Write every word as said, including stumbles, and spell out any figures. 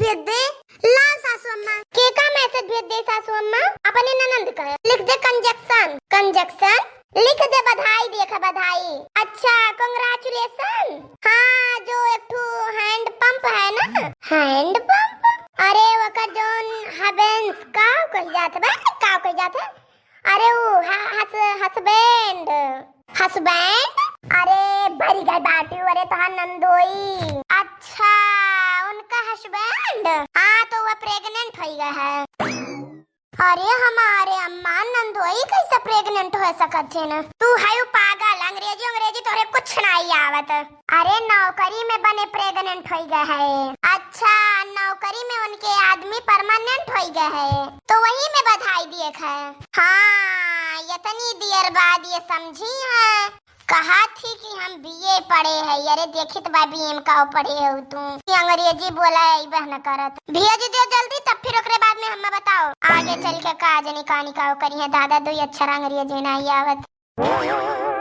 भेज दे। लाओ सासू अम्मा। के का मैसेज भेज दे सासू अम्मा? अपने ननंद का। लिख दे कंजक्शन। कंजक्शन? लिख दे बधाई, देख बधाई। अच्छा, कंग्रेचुलेशन। हाँ, जो एक ठो हैंड पंप है ना, हैंड पंप। अरे, ओकर जौन हबेंस का कही जात बा, का कही जात है? अरे, उ ह-, हस-, हसबैंड। हसबैंड? अरे, भरी गई बाटी, अरे, तोहार नंदोई। अच्छा, उनका हसबैंड? हाँ, तो वह प्रेग्नेंट होई गए है। अरे, हमारे अम्मा, नंदोई कैसे प्रेग्नेंट हो सकत है ना? तू है उ पागल, अंग्रेजी, अंग्रेजी तोहरे कुछ नहीं आवत। अरे, नौकरी में बने प्रेग्नेंट होई गए है। अच्छा, नौकरी में उनके आदमी परमानेंट होई गए है, तो वही में बधाई दिए है। हाँ, इतनी देर बाद ये समझी है। कहा थी कि हम बीए पढ़े है। अरे, देखित बा बीए में का पढ़े हो तू, कि अंग्रेजी बोला अइबह न करत। भेज दे जल्दी, तब फिर ओकरे बाद में हमें बताओ आगे चल के का जनी कहानी का करी है। दादा, दो अक्षर अंग्रेजी नहीं आवत।